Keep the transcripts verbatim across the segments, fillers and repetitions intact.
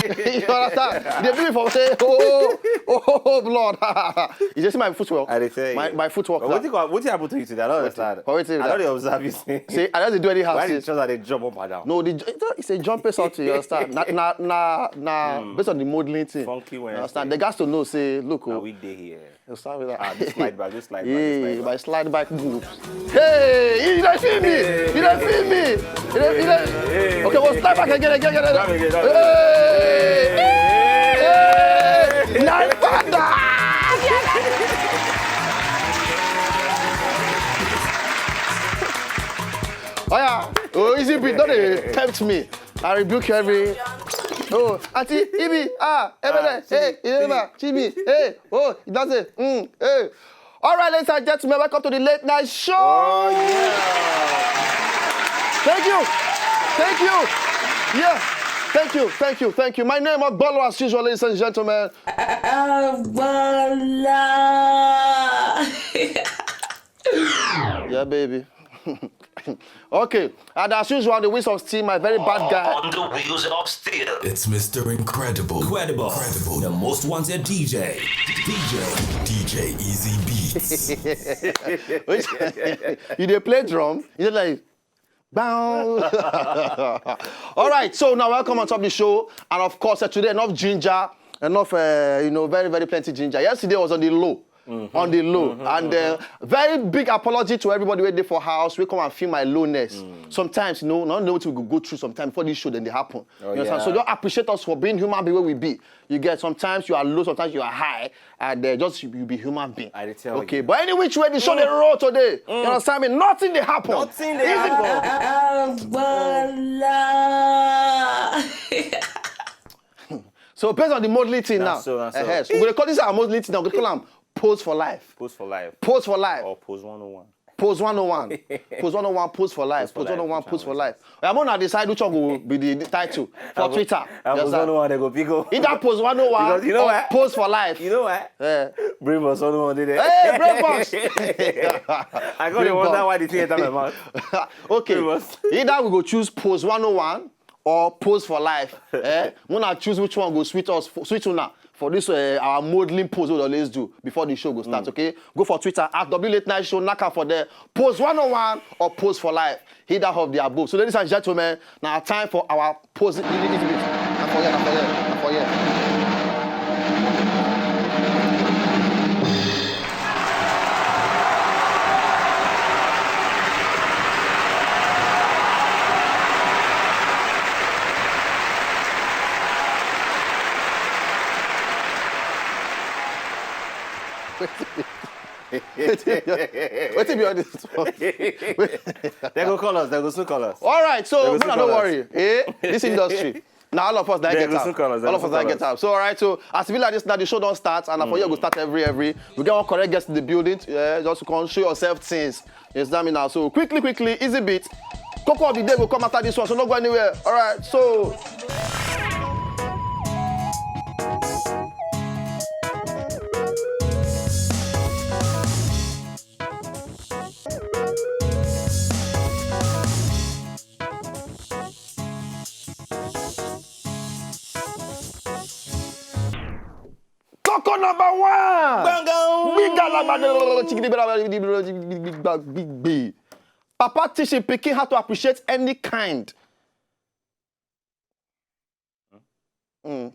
You understand? They do it for say, oh, oh, oh, oh, Lord. You just see my footwork. I dey tell you. My, my footwork. But Now. Wetin go- wetin happen to you today? I don't understand. But wetin be I that? Don't dey observe you since. See, I just do anyhow. Why See. The trousers dey jump up and down? No, the, it's a- it's a jumping something, you understand? Na, na, na, na based on the modeling thing. Funky You Wednesday. Understand? They got to know, say, look, Na oh, we dey here. you understand me? Ah, this slide back, this slide back, this Yeah, slide my slide back moves. Hey, you don't see me? You don't see me? You don't, you don't... Okay, well, slide back again, again, again. Back again, back Hey, hey, hey, my father! Oh yeah, oh easy beat, don't they tempt me. I rebuke you every. Oh, Auntie Ibi, ah, Ebele, Ah, hey, Ibi, Chibi, hey, oh, it doesn't, mm, hey. All right, ladies and gentlemen, welcome to the late night show. Oh yeah. Thank you, thank you, yeah, thank you, thank you, thank you. My name is Bolo, as usual, ladies and gentlemen. Agbala. Yeah, baby. Okay, and as usual, the wheels of steel, my very bad guy. On the wheels of steel. It's Mister Incredible. Incredible. Incredible. The most wanted D J. D J. D J Easy Beats. You dey play drum? You dey like, bow. All right, so now welcome on top of the show, and of course uh, today enough ginger, enough uh, you know, very very plenty ginger. Yesterday was on the low. On the low, and uh, very big apology to everybody wey dey for house. We come and feel my lowness. Sometimes, you know, not know what we go go through. Sometimes before this show, then they happen. You understand? So Yeah. Just appreciate us for being human being where we be. You get, sometimes you are low, sometimes you are high, and uh, just you, you be human being. I dey tell Okay, you. But any which way the show they roll today, you understand me? Nothing they happen. Nothing dey Easy. Happen. Agbala. So based on the modeling thing Na now, so, na so. eh, so we gonna call this our modeling thing now. We gonna call them pose for life. Pose for life. Pose for life. Or pose one oh one. Pose Pose for one oh one. life, Pose for life. I'm gonna decide which one will be the, the title for Twitter. I You pose understand? one oh one, they go pick up. Either pose one oh one Because you know or what? Pose for life. You know what? Eh. Bring us one oh one today. Hey, breakfast. I got to Bring wonder us. Why the thing enter my mouth. Okay. Bring us. Either we go choose pose one oh one or pose for life. Eh? When I choose which one go sweet us, sweet una for this uh, our modeling pose we always do before the show go start. Okay, go for Twitter at W Late Night Show. Knock out for there. Pose one oh one or pose for life. Either of the above. So, ladies and gentlemen, now time for our pose. It, it, it, it. I forget, I forget, I forget. Wetin be all this one? They go call us. They go soon call us. All right, so They go una soon no call us. Worry. Eh? This industry. Now all of us that They get go up. soon call us, they All go of us soon that call get us. Up. So all right, so as we like this now, the show don't start, and for you go start every every. We get one correct guest in the building. Yeah, just to come show yourself things. You understand me now? So quickly, quickly, easy beat. Coco of the day will come after this one, so don't go anywhere. All right, so. Coco number one. Big Alaba. Papa teaching picking how to appreciate any kind. Mm.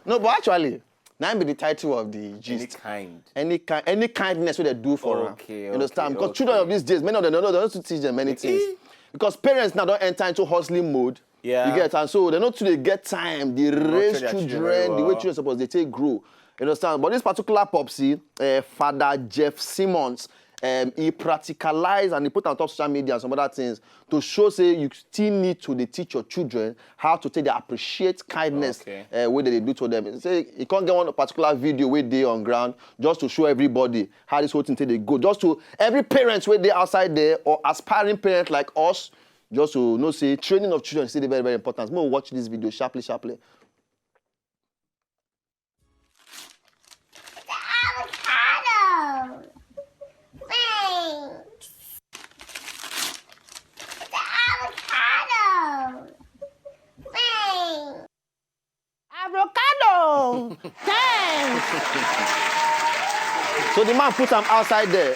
No, but actually, now be the title of the gist. Any kind. Any kind, any kindness wey they do for am. Okay, You understand? okay, Because children of these days, many of them don't know, they don't teach them many things. Because parents now don't enter into hustling mode. Yeah. You get, and so they don't too dey get time. They raise their children, children very the way well. Children suppose they take grow. You understand? But this particular popsy, uh, Father Jeff Simmons, um, he practicalized and he put on top social media and some other things to show say you still need to dey teach your children how to take dey appreciate kindness Okay. uh, wey dem dey do to them. Say e come get one particular video wey dey on ground just to show everybody how this whole thing take dey go. Just to every parent wey dey outside there or aspiring parent like us, just to know say training of children still dey very very important. Make we watch this video sharply sharply. It's an avocado. Thanks. It's an avocado. Thanks. Avocado! Thanks! So the man put am outside there.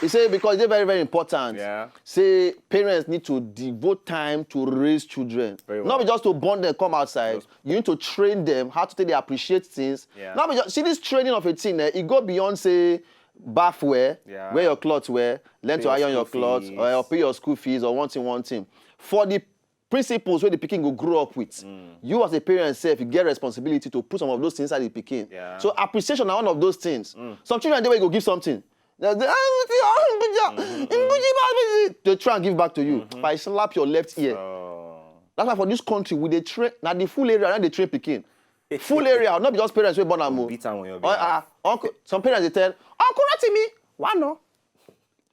He say because e dey very very important. Yeah. Say parents need to devote time to raise children. Very Not well. be just to born them come outside. Yes. You need to train them how to take dey appreciate things. Yeah. Not be just see this training of a thing. Eh, e go beyond say baff wear, Yeah. wear your cloth wear, learn Pay to your iron your school cloth, fees. Or pay your school fees or one thing one thing. For the principles wey the pikin go grow up with, you as a parent sef, you get responsibility to put some of those things inside the pikin. Yeah. So appreciation na one of those things. Some children dey wey you go give something. They dey, "Ah, wetin, ah, wetin, ah, wetin," they try and give back to you. If I slap your left ear. Oh. That's why for this country we dey train na the full area na dey train pikin. Full area, not be just parents wey born am o. Beat am on your Uh, behalf. uh, uncle, some parents dey tell uncle Rotimi, why no?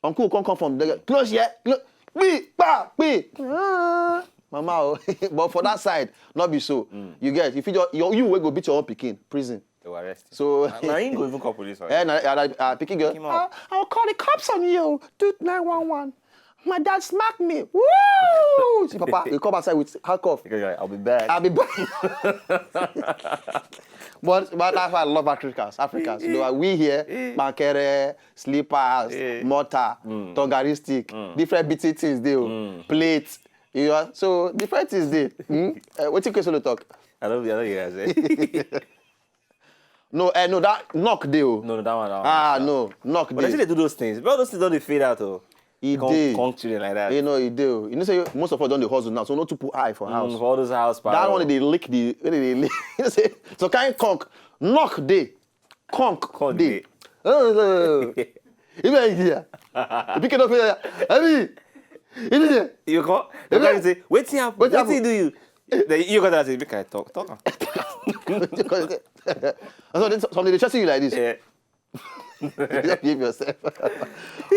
Uncle come come from there, close here, close, kpi kpa kpi. Ah, mama o, but for that side, not be so. You get if you just you, you wey go beat your own pikin, prison. They will arrest him. So Na- na him go even call police on Eh, you. na, na, na, uh, pikin girl. Him up. I, I'll call the cops on you. Do nine one one. My dad smacked me. Woo! See, Papa, you come outside with handcuff. Because you're like, I'll be back. I'll be back. But but that's why I love Africans. Africans, you know, we here, mankere, slippers, Yeah. mortar, tongari stick, different beating things dey o, plate, you know, so different things dey. Hmm? Uh, wetin Kesolo talk? I don't, I don't hear what I say. No, eh, no, that knock dey o. No, no, that one. That one Ah, sure. No, knock But I see dey. They do those things. But those things don't dey fade out, oh. E Con- dey. Conk children like that. You know, e dey o. You know say most of us don dey hustle now, so no too put eye for house. Mm, for all those house power. That one dey lick the, wey dey lick. You say, so kind conk, knock dey, conk Conk dey. dey. Oh, no, no, no. If I hear, if you cannot feel, I mean, if you dey, You call. You Yeah. can say, wait here. Wetin Wait do you? Then you got to say, make I talk. Talk. And so they- some dey chasing you like this. Yeah. Just behave yourself.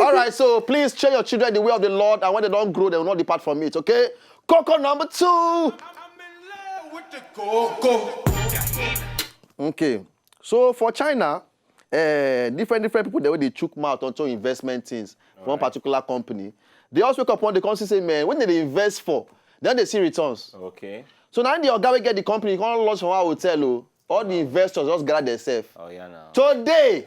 All right, so please train your children the way of the Lord, and when they don't grow, they will not depart from it. Okay. Coco number two. I'm in love with the coco. Okay. So for China, uh, different different people they will they chook mouth onto investment things for one particular company. They also wake up one day come see say, man, when they invest for, then they see returns. Okay. So now the oga wey get the company come launch for one hotel o. All the investors just gather themselves. Oh yeah, now. Today,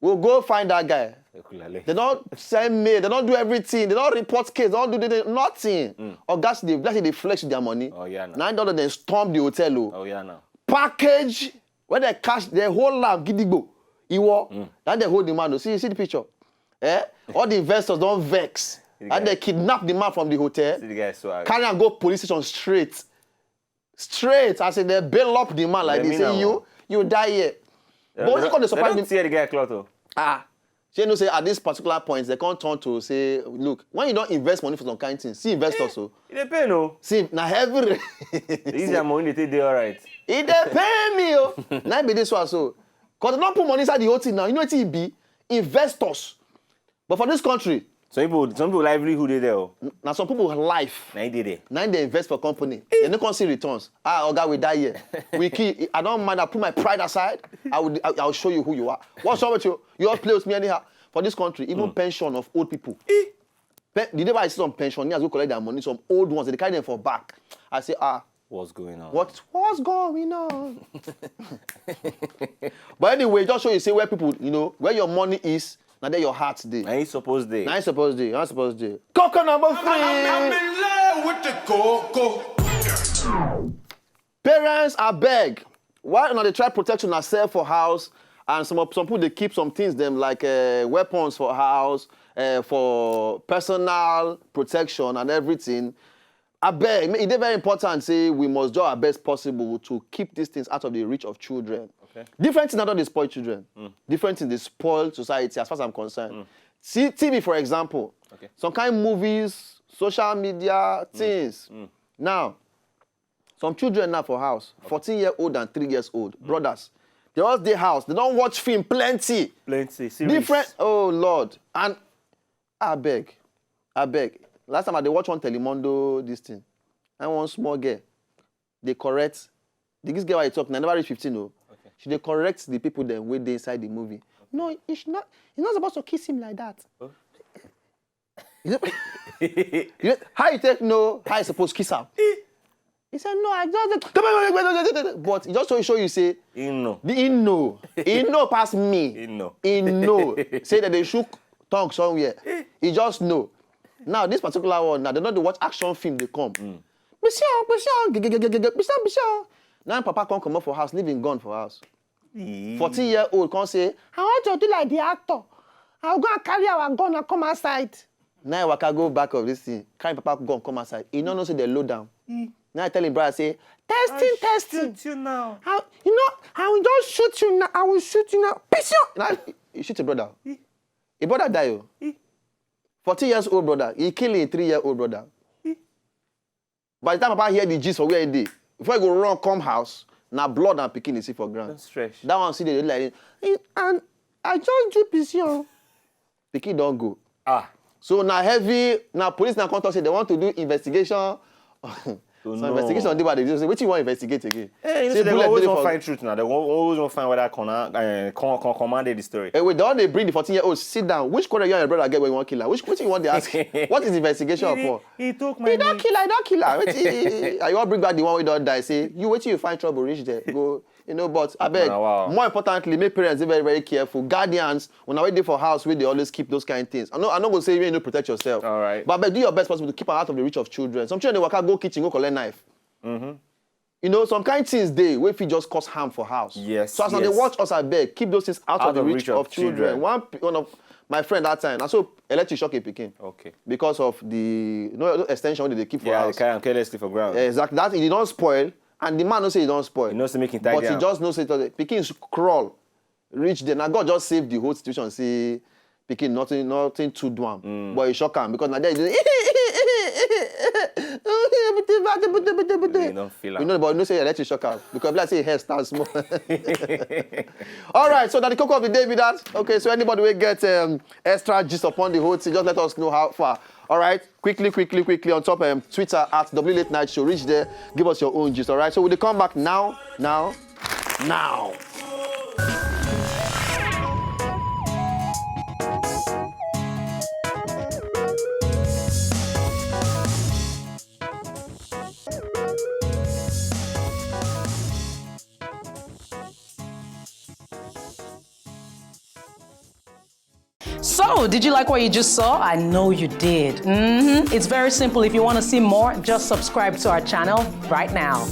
we'll go find that guy. Ekulale. They don't send mail. They don't do everything. They don't report case. They don't do they, nothing. Ogas dey like say they flex with their money. Oh yeah, now. Now all of them storm the hotel o. Oh yeah, now. Package when they cash the whole lamb gidigbo. Iwo. Now they hold the man o. See, see the picture. Eh? All the investors don't vex. The And guy. They kidnap the man from the hotel. See the guy swag. Carry and go police station straight. Straight. I say they bail up the man like They this. mean Say am. You, you die here. But what you call the They surprise don't me? Tear the guy cloth, oh. Ah, so you know say at this particular point they can't turn to say, look, when you don't invest money for some kind things, see investors so. You dey pay no. See, now every They use their money, they take dey alright. It dey pay me o. Now be this one so. Cause they don't put money inside the whole thing now. You know what it be? Investors. But for this country, Some people, some people livelihood dey there. Oh. now some people life. Now they there. Now they invest for company. They no come see returns. Ah, oga, we die here. We kill. I don't mind. I put my pride aside. I will. I, I will show you who you are. What's wrong with you? You all play with me anyhow. For this country, even pension of old people. Pe- the day I see some pensioners who collect their money, some old ones, they carry them for back. I say, ah, What's going on? What what's going on? But anyway, just show you say where people, you know, where your money is, now there your heart dey. Na you suppose dey. Now you suppose dey. Now you suppose dey. Coco number I'm three. in love with the coco. Parents, I beg. Why una dey try protect una self for house? And some of some people they keep some things them like uh, weapons for house, uh, for personal protection and everything. I beg. It is very important. Say we must do our best possible to keep these things out of the reach of children. Different things na don dey spoil children. Different things dey spoil society as far as I'm concerned. See T V, for example. Okay. Some kind movies, social media, things. Now, some children now for house, fourteen year old and three years old, brothers, they all dey house. They don watch film plenty. Plenty. Series. Different. Oh Lord. And I beg, I beg. Last time I dey watch one Telemundo this thing, and one small girl dey correct. The this girl I talk now never reach fifteen o. She dey correct the people dem wey dey inside the movie. No, you should not. You're not supposed to kiss him like that. You know, you know, how you take know how you suppose kiss am? He said no, I just but he just show show you say You know. the he know he know pass me. You know. He know say that they shook tongue somewhere. He just know. Now this particular one now they no dey watch action film dey come. Bishop, bishop, gege, gege, gege, bishop, bishop. Now papa come comot for house, leave him gun for house. Fourteen year old come say, I want to do like the actor. I go go and carry our gun and come outside. Now I waka go back of this thing, carry papa gun come outside. He no know say they load down. Now I tell him brother say, testing, testing. Shoot you now. I, you know, I will just shoot you now. I will shoot you now. Piss you. Now you shoot your brother. Your brother die o. Fourteen years old brother, he kill him three year old brother. By the time papa hear the gist for where he dey, before he go run come house, na blood and pikin he see for ground. Don't stretch. That one see dey like, "Eh, and I just do P C O." Pikin don go. Ah. So na heavy, na police na come talk say they want to do investigation. Some no. investigation dey, but they say wetin you wan investigate again? Hey, you know, Say so they bullet always dey wan for find truth now. They wan- always wan find whether corner, uh, con con command the story. Eh, wait, they don dey bring the fourteen year old sit down. Which quarrel you and your brother get when you wan kill am? Which wetin you wan dey ask? What is the investigation for? He took He don kill am, he don kill am. Wetin? I wan bring back the one wey don die. Say you wetin you find trouble reach there. Go, you know. But abeg, Wow. more importantly, make parents dey very very careful. Guardians, una wey dey for house wey dey always keep those kind things. I no I no go say make you no protect yourself. All right. But abeg, do your best possible to keep am out of the reach of children. Some children dey waka go kitchen go collect knife. You know, some kind things dey wey fit just cause harm for house. Yes, So as I dey yes. watch us, abeg, keep those things out, of the reach, of children. One p- one of my friend that time, na so electric shock him pikin Okay. because of the, you know, extension wey they dey keep for Yeah, they house. carry am carelessly for ground. Eh, exactly. That e don spoil, and the man no say e don spoil. You know, say make him tidy But he am. Just know say the pikin s- crawl reach there. Na God just save the whole situation. Say pikin nothing nothing too do am, but e shock am because na there e dey. You don't feel You am. know, but you know say electric shock am because like say hair stand small. All right, so na the koko of the day be that. Okay, so anybody wey get um, extra gist upon the whole thing, just let us know how far. All right, quickly, quickly, quickly on top um, Twitter at W Late Night Show. Reach there, give us your own gist. All right, so we dey come back now, now, now. So, did you like what you just saw? I know you did. Mhm. It's very simple. If you want to see more, just subscribe to our channel right now.